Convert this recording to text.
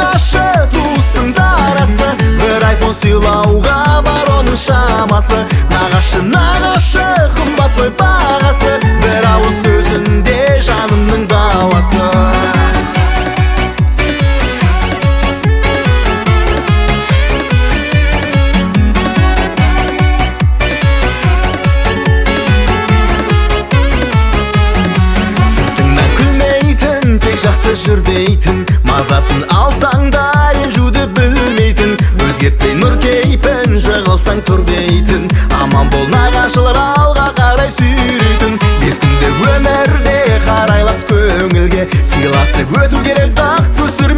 нағашы, туыстың дарасы. Бір айфон сыйлауға бар оның шамасы. Нағашы, нағашы, қымбат қой бағасы. Бір ауыз сөзінде жанымның дауасы. Сыртыңнан күлмейтін, тек жақсы жүр дейтін, мазасын алсаң да ренжуді білмейтін, өзгертпей нұр кейпін, жығылсаң тұр дейтін. Аман бол, нағашылар, алға қарай сүйрейтін. Бес күнде өмірде қарайлас көңілге, сыйласып өту керек, бақыт өсірмей.